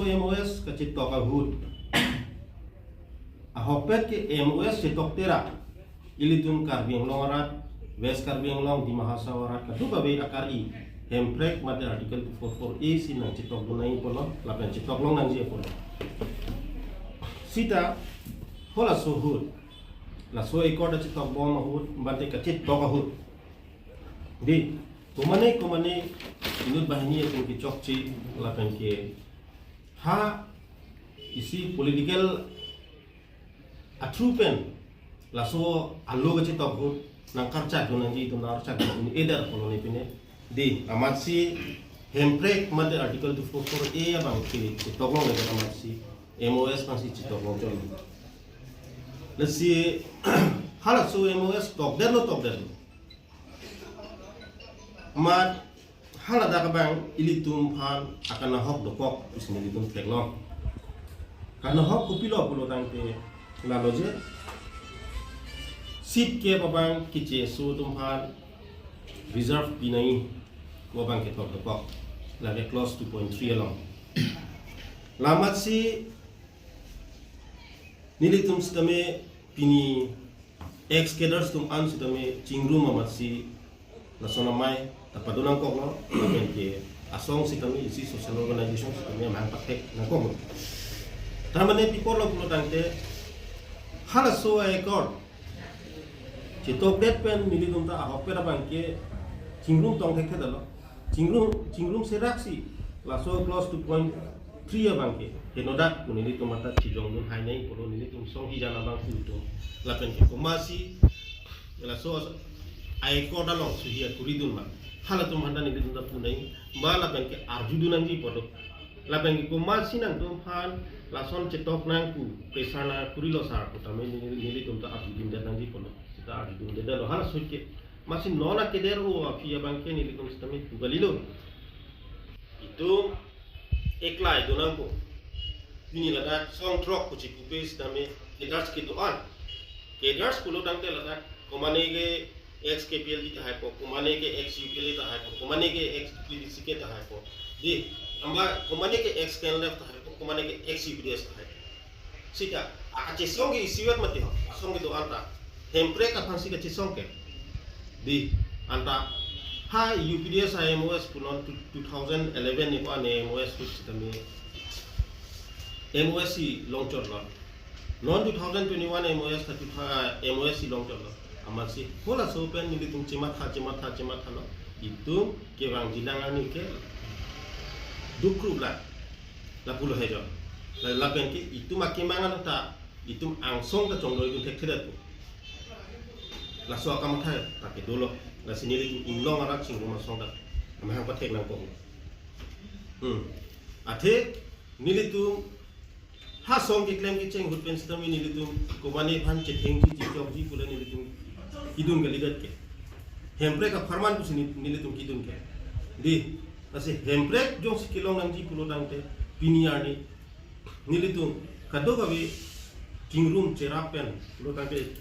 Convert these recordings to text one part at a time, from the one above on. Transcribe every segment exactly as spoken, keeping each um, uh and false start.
M O S kachetok ahut, ahokpet ke M O S chetok tera, ilitum Karbi Anglong arat, West Karbi Anglong, Dima Hasao arat, kadokave akari, hemprek mate Article two four four A si nangchetokdun nangji pulo, lapen chetok long nangji pulo. Sita, halaso ahut, laso accord achetok bom ahut, mate kachetok ahut, dei, komane komane inut banghini atum kechokche, lapen ke ha isi political a-through pen laso alo kachetok ahut nangkarchakdun nangji, itum nangkarchakdun eder pulo ne pine, dei, amatsi hemprek mate Article two four four A abang ke chetok longledet amatsi M O S abangsi chetok longchot. Lasi halaso M O S tokdetlo, tokdetlo. Amat haladak abang ilitum aphan akanahok dokok pusi nelitum theklong. Kanahok kopilo pulo tangte lalo je, seat cap abang kecheso atum aphan reserve pinangji pu abang ketok dokok, lake clause two point three along. La amatsi nelitum sitame pini ex-cadres atum an sitame chingrum amatsi lason amei ta pado nangkoklo, lapen ke asong sitame isi social organization sitame amahang pathek nangkoklo. Tar mane pi apotlo pulo tangte, halaso accord chetokdet pen nelitum ta ahokpet abang ke chingrum tong thekthe detlo. Chingrum, chingrum seraksi laso clause two point three abang ke henodak pu nelitum mata chijongdun hai nangji pulo, nelitum song hijan abang pu itum, lapen ke komatsi laso accord along suhi akuridun ma, halatum aphanta nelitum ta pu nangji, ba lapen ke arjudun nangji pulo. Lapen ke komatsi nangtum aphan lason chetok nang pu pressure nang akurilo sar pu tame neli, nelitum ta arjudundet nangji pulo. Sita arjudundetlo halaso ahut ke. Amatsi non akeder-o aphi abang ke nelitum sitame pu kalilo. Itum eklai do nangpo. Pini ladak song throk kuchi pupe sitame cadres kedo-an. Cadres pulo tangte ladak komane ke ex K P L D tahaipo, komane ke ex U P L A tahaipo, komane ke ex P D C K tahaipo, dei, amba komane ke ex K N L F tahaipo, komane ke ex U P D S tahaipo. Sita, a, kachesong ke isivet mati ho, asong kedo-an ta. Hemprek aphansi kachesong ke, dei, anta ha U P D S a M O S punon two, two thousand eleven ni ko ane M O S pu sitame M O S si longchotlo. Non two thousand twenty-one M O S thirty-five, M O S si longchotlo. Amatsi halaso pen nelitum chematha, chematha, chemathalo. Itum kevangjilang arni ke dukru la, lapulo hejo. La, lapen ke itum akemang an ta, itum angsong ta chongdoi dun thekthedet pu. Laso akamatha ta kedolo. Lasi nelitum inglong arat chingrum asong ta amahang pathek nangkok. Hmm. Athe nelitum ha asong keklem kecheng ahut pen sitame nelitum komane aphan chethengji, chechokji pule nelitum kidun kalidet ke. Hemprek apharman pusi ne-, nelitum kidun ke, dei. Lasi hemprek jongsi kelong nangji pulo tangte pini arni nelitum kadokave chingrum cherap pen pulo tangte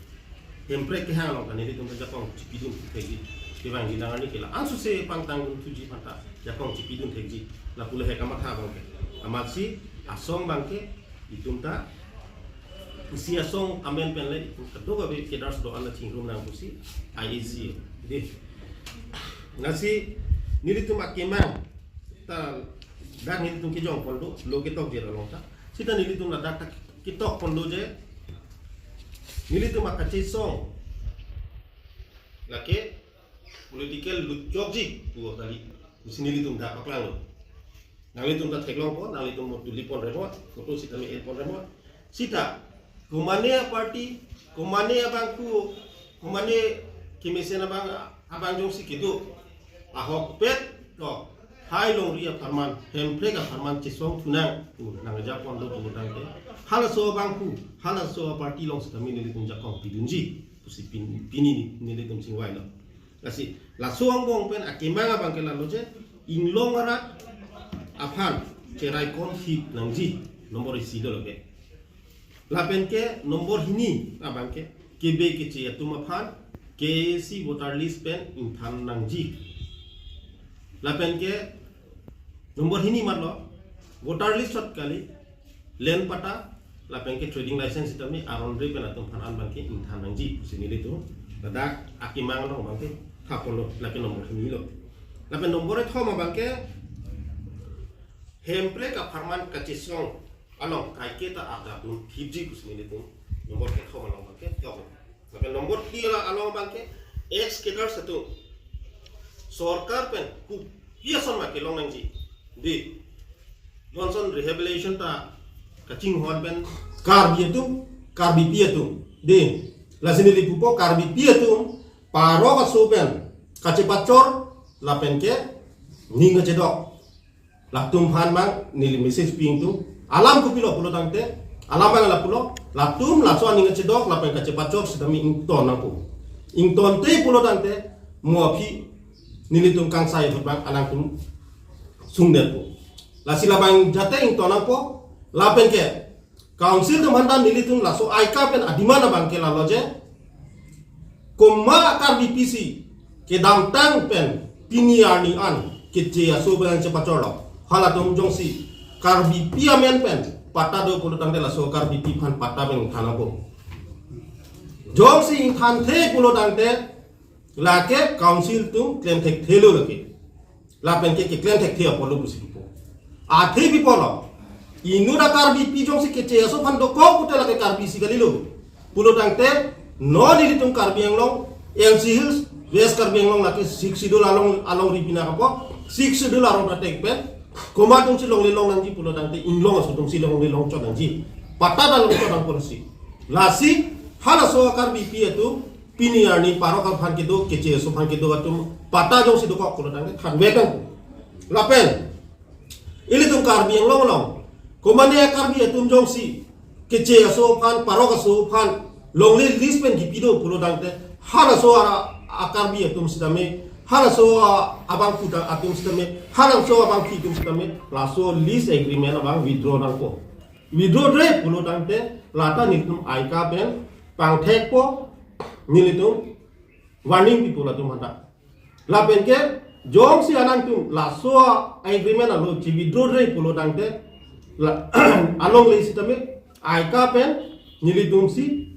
hemprek kehang along ta nelitum ta jakong chipidun thekji. Kevangjilang arni ke la-an suse pangtangdun thuji aphanta jakong chipidun thekji, lapulo he kamatha abang ke. Amatsi asong abang ke itum ta isi asong amen pen le itum kadokave cadres do-an ta chingrum nang pusi I A C, dei. Lasi nelitum akemang ta dak nelitum kejong pon do, lo ketokji along ta. Sita nelitum ladak ta ketok pon do je, nelitum akachesong lake political lutjokji pu kali pusi nelitum dak paklanglo. Nanglitum ta theklongpo, nanglitum mo tuli ponremo, photo sitame en ponremo. Sita komane a-party, komane abangphu, komane kemesen abang, abang jongsi kedo, ahokpet to hai longri apharman, hemprek apharman chesong thunang pu nangjakong do pu tangte, halaso abangphu, halaso a-party along sitame nelitum jakong pidunji pusi pin-, pini nelitum chingvailo. Lasi laso angbong pen akemang abang ke lalo je, inglong arat aphan cherai konthip nangji, nombor isi dolo ke. Lapen ke nombor hini abang ke, kebe keche atum aphan K A A C voter list pen ingthan nangji. Lapen ke nombor hini matlo, Voter list chot kali, land patta, lapen ke trading license sitame aron re pen atum aphan an abangke ingthan nangji pusi nelitum ladak akemang along abangke thapon lo, lake number hini lo. Lapen number kethom abangke Hemprek apharman kachesong along kaiketa adap dun thipji pusi nelitum number kethom along abangke thok. Lapen number phli along abangke ex cadres atum sorkar pen kopi ason ma kelong nangji, dei, Johnson rehabilitation ta kachinghon pen Karbi atum, Karbipi atum, dei, lasi neli pupo Karbipi atum parok aso pen kachepachor lapen ke ning kachedok, latum aphan abang neli message pi ingtung. Alam kopilo pulo tangte, alam abang lapulo, latum laso aning kachedok lapen kachepachor sitame ington nangpo. Ingtonte pulo tangte, mo aphi nelitum kangsai ahut abang alangtum sungdetpo. Lasi labang jate ington nangpo, lapen ke Council atum aphan ta nelitum laso aika pen ademand abangke lalo je, komat a-Karbipi si kedamtang pen pini arni an keche aso pen chepachorlo, halatum jongsi Karbipi amen pen patta do pulo tangte laso Karbipi aphan patta pen than nangpo. Jongsi ingthanthe pulo tangte lake Council atum klem thekthe lo lake. Lapen ke keklem thekthe apotlo pusi pipo. Athe pipolo, inut a-Karbipi jongsi keche aso aphan dokok pute lake Karbi isi kalilo. Pulo tangte non nelitum Karbi Anglong, N C Hills, West Karbi Anglong lake Sixth Schedule along, alongri pina kapo, Sixth Schedule arong ta tek pen komat atumsi longle long nangji pulo tangte inglong aso atumsi longle long chot nangji. Patta ta long chot nangpo lasi. Lasi halaso a-Karbipi atum pini arni parok aphan kedo, keche aso aphan kedo atum patta jongsi dokok pulo tangte thanvek nangpo. Lapen ilitum Karbi Anglong along komane a-Karbi atum jongsi keche aso aphan, parok aso aphan longle list pen kipi do pulo tangte, halaso a, a-Karbi atum sitame, halaso a, abangphu ta atum sitame, halaso abangphi atum sitame laso lease agreement abang withdraw nangpo. Withdraw-re pulo tangte lata nelitum aika pen pangthekpo, nelitum warning pipo latum aphan ta. Lapen ke jongsi alangtum laso agreement alo chi-withdraw-re pulo tangte, la, alongle sitame aika pen nelitumsi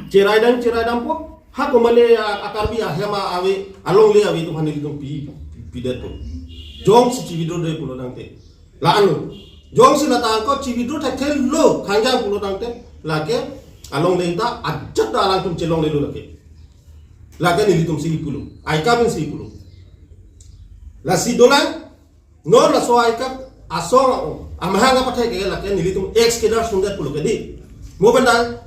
cherai dam, cherai dampo. Ha komane a, a-Karbi ahem ave, alongle ave atum aphan nelitum pi, pidetpo. Jongsi chi-withdraw-re pulo tangte. La-anlo. Jongsi lata angko chi-withdraw thekthe lo khangjang pulo tangte, lake alongle ta ajat ta alangtum chelonglelo lake. Lake nelitumsi kipulo. Aika pensi kipulo. Lasi dolang, non laso aika asong amahang apathek ke lake nelitum ex cadres sungdet pulo ke, dei. Mo pen ta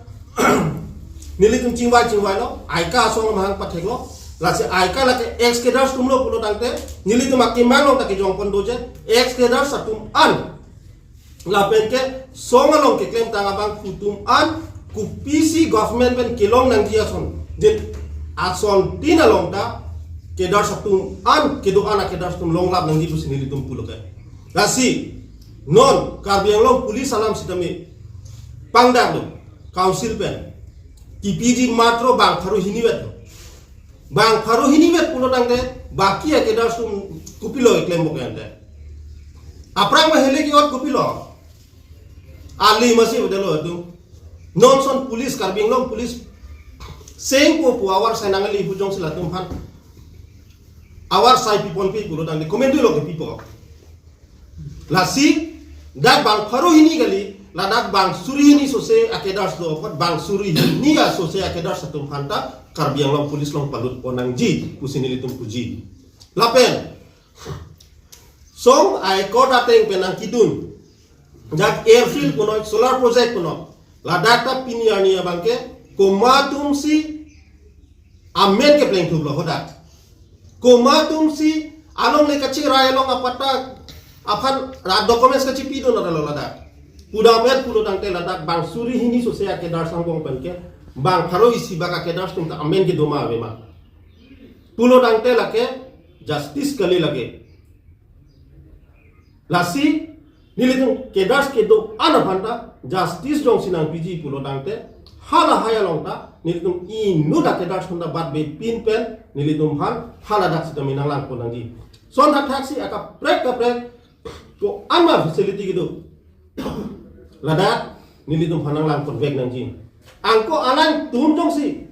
nelitum chingvai chingvailo, aika asong amahang patheklo. Lasi aika lake ex cadres atumlo pulo tangte, nelitum akemang along ta kejongpon do je, ex cadres atum an, lapen ke song along keklemtang abangphu atum an, kopisi government pen kelong nangji ason, dei, asontin along ta cadres atum an, kedo-an a-cadres atum longlap nangji pusi nelitum pulo ke. Lasi non Karbi Anglong Police alam sitame pangdaklo, Council pen kipiji matro bang pharo hini vet lo. Bang pharo hini vet pulo tangte, baki a-cadres atum kopilo keklem bok ante. Aphrang ma hele ki-ot kopilo. Ali masi bedelo atum. Non ason police, Karbi Anglong Police sengpo pu avar sai nangali pu jongsi latum aphan avar sai piponpe pulo tangte, komandu lo kepipo. Lasi dak bang pharo hini kali, ladak bang suri hini sose a-cadres do apot, bang suri hini a sose a-cadres atum aphan ta Karbi Anglong Police along palutpon nangji pusi nelitum puji. Lapen song a-accord ateng pen nangkedun, dak airfield punoi, solar project punoi, ladak ta pini arni abangke komat atumsi amen keplengthuplo hadak. Komat atumsi alongle kacherai along apatta aphan ra documents kachepi do nara lo ladak. Pudamvet pulo tangte ladak bang suri hini sose a-cadres angbong pen ke bang pharo isi bak a-cadres atum ta amen kedo ma ave ma pulo tangte lake justice kali lake. Lasi nelitum cadres kedo-an aphan ta justice jongsi nangpiji pulo tangte, halahai along ta nelitum inut a-cadres aphan ta batbepin pen nelitum aphan haladak sitame nanglangpon nangji. Son thakthak si akaprek kaprek ko-an ma facility kedo, ladak nelitum aphan nanglang ponvek nangji. Anke alangtum jongsi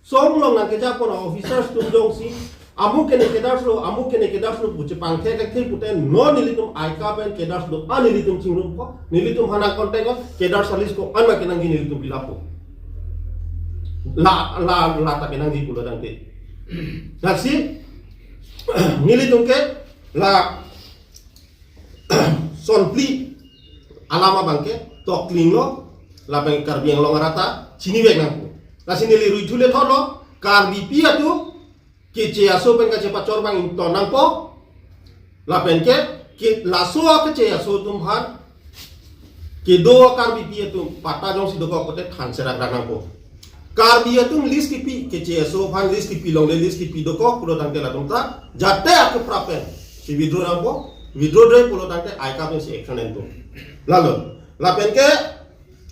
song along nangkejapon a-officers atum jongsi amu kene cadres lo, amu kene cadres lo pu chepangthek thekthe pute, non nelitum ICAA pen cadres do-an nelitum chingrumpo, nelitum aphan nang-contact-o, cadres a-list ko-an ma kenangji nelitum pilap-po. La, la, la ta kenangji pulo tangte, lasi nelitum ke la son phli alam abangke tokling lo, lapen Karbi Anglong arat ta chinivek nangpo. Lasi neli ruithu le thotlo, Karbipi atum keche aso pen kachepachor abang ington nangpo. Lapen ke, ke laso keche aso atum aphan kedo Karbipi atum patta jongsi dokok pute thanserak nangpo. Karbi atum list kipi, keche aso aphan list kipi longle, list kipi dokok pulo tangte latum ta jate akeprap pen si withdraw nangpo, withdraw dre pulo tangte ICAA pensi action enpo. Lalo, lapen ke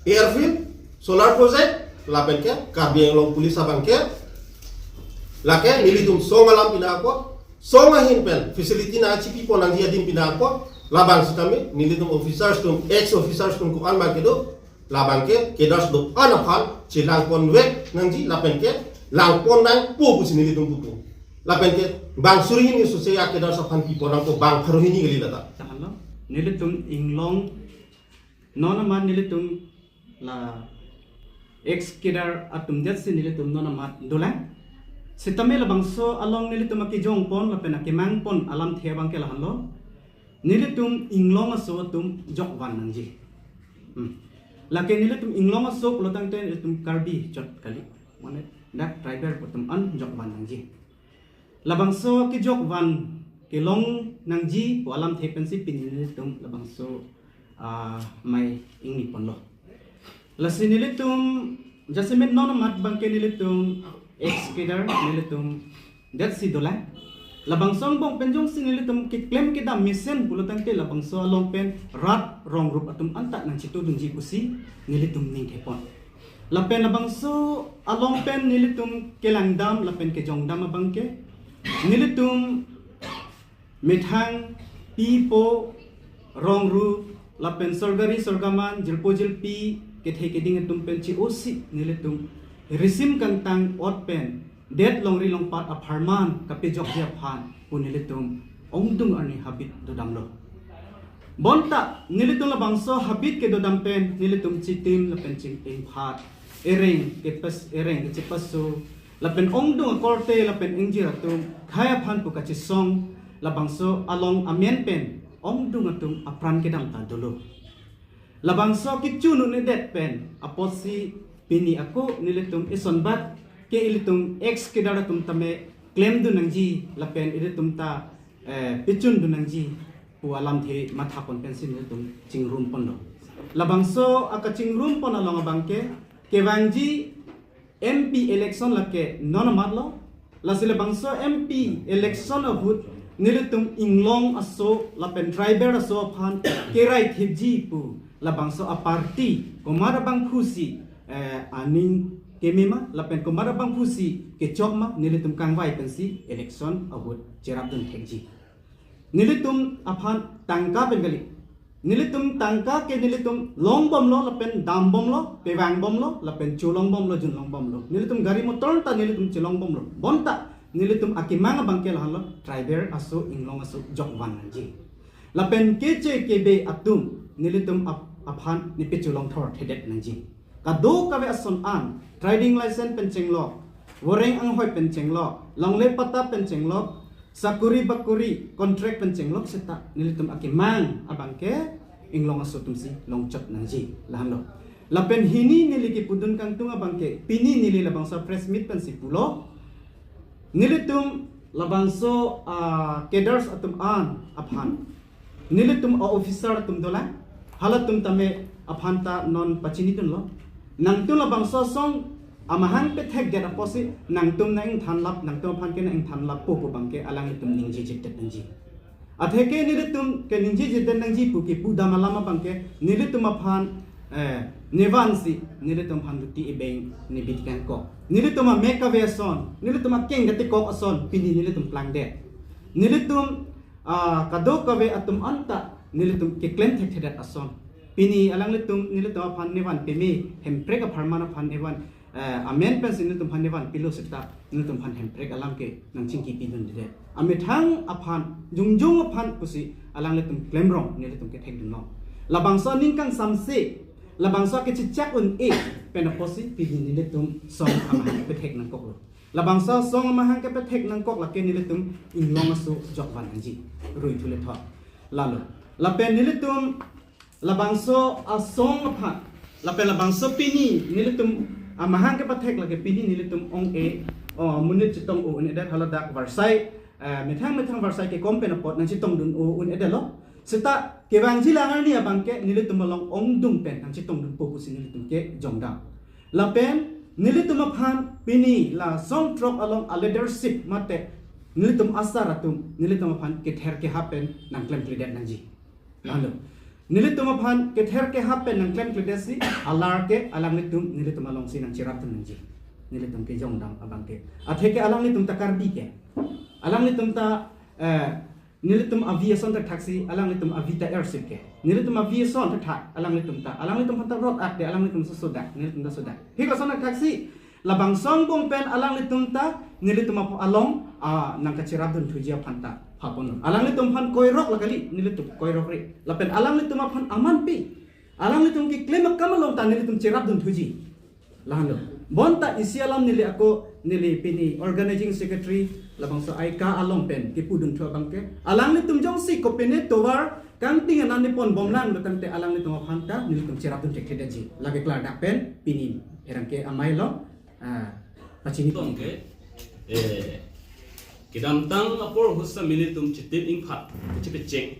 airfield, solar project, lapen ke Karbi Anglong Police abangke lake nelitum song alam pinangkok, song ahin pen facility nangchipipon nangji adim pinangkok, labang sitame nelitum officers atum, ex-officers atum ko-an ma kedo, labangke cadres do-an aphan chelang ponvek nangji lapen ke lang pon nangpo pusi nelitum pupo. Lapen ke bang suri hini sose a-cadres aphan pipon nangpo, bang pharo hini kali lata. Tahanlo, nelitum inglong non amat nelitum la ex cadre atum jatsi nelitum non amat dolang. Sitame labangso along nelitum akejongpon lapen akemangpon alamthe abangke lahenlo, nelitum inglong aso atum jokvan nangji. Hmm. Lake nelitum inglong aso pulo tangte nelitum Karbi chot kali. Mane dak tribal atum an jokvan nangji. Labangso kejokvan kelong nangji pu alamthe pensi pini nelitum labangso, ah, mai ingniponlo. Lasi nelitum jasemet non amat abangke nelitum ex cadre nelitum jatsi dolang. Labangso angbong pen jongsi nelitum keklem kedam mesen pulo tangte labangso along pen rat rong rup atum anta nangchitudunji pusi nelitum ningthepon. Lapen labangso along pen nelitum kelangdam lapen kejongdam abangke nelitum methang pipo rong rup lapen sorkari sorkaman jirpo jirpi kethe keding atum pen che-osi nelitum risim kangtang ot pen det longri longpat apharman kapejokji aphan pu nelitum ongdung arni habit dodamlo. Bonta nelitum labangso habit kedodam pen nelitum chitim lapen ching-ingphat, ereng kepas, ereng kechepaso lapen ongdung akorte lapen ingjir atum khei aphan pu kachesong, labangso along amen pen ongdung atum apran kedam ta dolo. Labangso kechun un-edet pen apotsi pini ako nelitum isonbat ke ilitum ex cadre atum tame klemdun nangji lapen ilitum ta, eh, pechundun nangji pu alamthe mathapon pensi nelitum chingrumpon lo. Labangso akachingrumpon along abangke kevangji M P election lake non amat lo. Lasi labangso M P election ahut nelitum inglong aso lapen tribal aso aphan kerai thipji pu labangso a-party komat abangphusi, eh, aning keme ma lapen komat abangphusi kechok ma nelitum kangvai pensi election ahut cherapdun thekji. Nelitum aphan tangka pen kali. Nelitum tangka ke nelitum longbomlo lapen dambomlo, pevangbomlo lapen cholongbomlo, junlongbomlo. Nelitum gari motor ta nelitum chelongbomlo. Bonta nelitum akemang abangke lahenlo tribal aso inglong aso jokvan nangji. Lapen keche kebe atum nelitum ap-, aphan nepecholongthorthedet nangji. Kadokave ason an, trading license pen chenglok, voreng anghoi pen chenglok, longle patta pen chenglok, sakuri bakuri, contract pen chenglok seta nelitum akemang abangke inglong aso atumsi longchot nangji lahenlo. Lapen hini neli kepudun kangtung abangke pini neli labangso press meet pensi pulo. Nelitum labangso, ah, cadres atum an aphan, nelitum a-officer atum dolang, halatum tame aphan ta non pachinidunlo. Nangtum labangso asong amahang pethekdet apotsi nangtum nang-ingthanlap, nangtum aphan ke nang-ingthanlappo pu abangke alanglitum ningjejedet nangji. Atheke nelitum ke ningjejedet nangji pu kepudam alam abangke nelitum aphan, eh, nevansi nelitum aphan duty ebeng nebi tikangkok. Nelitum amek kave ason, nelitum akeng katikok ason pini nelitum plangdet. Nelitum, ah, kadokave atum anta nelitum keklem thekthedet ason. Pini alanglitum nelitum aphan nevan peme, Hemprek apharman aphan nevan, eh, amen pensi nelitum aphan nevan pilo seta, nelitum aphan Hemprek alam ke nangchingki pidundedet. Amethang aphan, jongjong aphan pusi alanglitum klemrong nelitum kethekdunlong. Labangso aning kangsamse, labangso kechechak un-e pen apotsi pini nelitum song amahang kepethek nangkoklo. Labangso song amahang kepethek nangkok lake nelitum inglong aso jokvan nangji. Rui thule thot. Lalo. Lapen nelitum labangso asong aphan. Lapen labangso pini nelitum amahang kepethek lake pini nelitum ong-e, o, monit chetong-o un-edet haladak varsai, eh, methang methang varsai kekom pen apot nangchetongdun-o un-edetlo. Seta kevangji lang arni abangke nelitum along ongdung pen nangchetongdunpo pusi nelitum kejongdam. Lapen nelitum aphan pini la song throk along a leadership mate nelitum asar atum nelitum aphan kether kehap pen nangklemkledet nangji. Lalu nelitum aphan kether kehap pen nangklemkledetsi alar ke alanglitum nelitum alongsi nangcherapdun nangji. Nelitum kejongdam abangke. Atheke alanglitum ta Karbi ke. Alanglitum ta, eh, nelitum avi ason thakthaksi alanglitum avi ta ersip ke. Nelitum avi ason thakthak alanglitum ta. Alanglitum aphan ta rot ak de alanglitum sosodak. Nelitum ta sodak. Hik ason thakthaksi labangso angbong pen alanglitum ta nelitum ap-, along, ah, nangkacherapdun thuji aphan ta phapon. Alanglitum aphan koirok la kali, nelitum koirokre. Lapen alanglitum aphan amanpi. Alanglitum keklem akam along ta nelitum cherapdun thuji. Lahenlo. Bonta isi alam neli ako, neli pini organizing secretary labangso aika along pen kepudun thu abangke. Alanglitum jongsi kopine tovar kangting anan nepon bomlang lo tangte alanglitum aphan ta nelitum cherapdun thekthedetji. Lake klardak pen pini pherangke amei along, ah, pachini. Tong ke, eh, kedamtang apor ahut seta nelitum chitim ingphat, chipechek,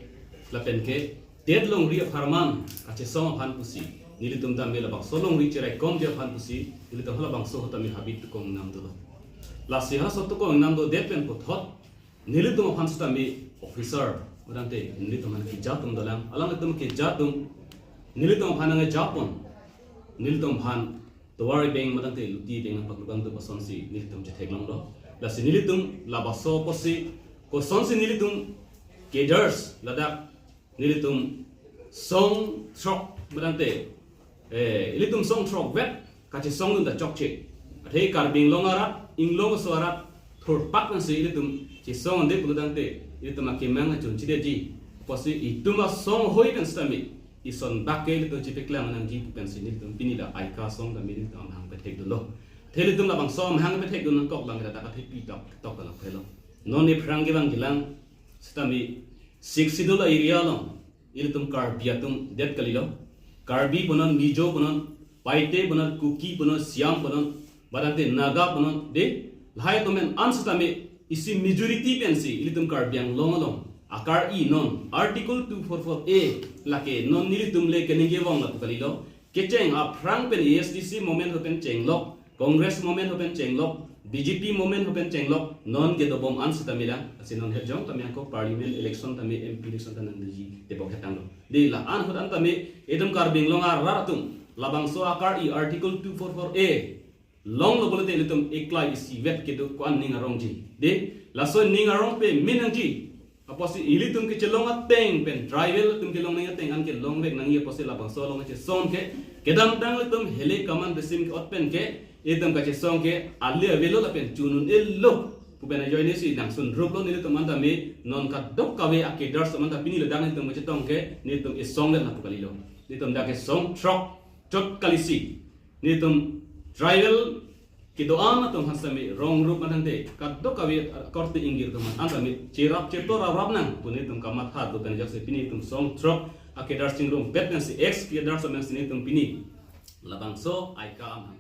lapen ke, det longri apharman kachesong aphan pusi, nelitum tame labangso longri cheraikomji aphan pusi, nelitum halabangso ahut tame habit tukong nangdolo. Lasi halaso tukong nangdodet pen puthot, nelitum aphan sitame officer, madangte, nelitum aphan keja atum dolang, alanglitum keja atum, nelitum aphan nangkejapon, nelitum aphan tovar ebeng madangte luti ebeng nangpaklubang atum asonsi nelitum chetheklonglo. Lasi nelitum labangso apotsi, kosonsi nelitum cadres ladak nelitum song throk madangte, eh, ilitum song throk vet kachesongdun ta chokche. Athe Karbi Anglong arat, inglong aso arat, thurpak pensi ilitum chesong ande pulotangte, ilitum akemang achun chidetji. Apotsi itum asong hoi pen sitame, ison bak ke ilitum chipeklang nangji pu pensi nelitum pini la aika asong tame nelitum amahang pethekdunlo. Athe ilitum labangso amahang pethekdun nangkok abang kita tak athepi tok tok ta laphelo. Non iphrang kevang jilang sitame Sixth Schedule area along ilitum Karbi atum det kalilo. Karbi punon, Mizo punon, Paite punon, Kuki punon, Siam punon, madangte Naga punon, de, lahai atum pen an sitame isi majority pensi ilitum Karbi Anglong along akar-i non Article two four four A lake non nelitum le keningje vong lapu kalilo. Kecheng aphrang pen A S D C movement ahut pen chenglok, Congress movement ahut pen chenglok, B J P movement ahut pen chenglok, non kedobom an sitame lang, lasi non hejong tame angko parliament election tame M P election ta nangdoji tebok hetanglo. De la-an ahut an tame, itum Karbi Anglong arat atum, labangso akar-i Article two four four A longlo pulote ilitum eklai isivet kedo ko-an ning arongji. De, laso ning arong pame nangji. Apotsi ilitum kechelong ateng pen, tribal atum kelong nangji ateng an kelongvek nangji apotsi labangso along kachesong ke, kedamtang ilitum hele kaman besim ke-ot pen ke, itum kachesong ke ale avelo lapen chun un-elo pu pen ajoinesi nangsunruplo nelitum an tame, non kadokave a-cadres atum an ta pini ladak nelitum kachetong ke, nelitum isong len lapu kalilo. Nelitum dak ke song throk chot kalisi. Nelitum tribal kedo-an atum aphan sitame rong rup madangte kadokave akorte ingjir atum aphan an tame cherap chetor rap nang pu nelitum kamatha do pen jaksi pini itum song throk a-cadres chingrumpet nangsi ex-cadres nangsi nelitum pini labangso aika amahang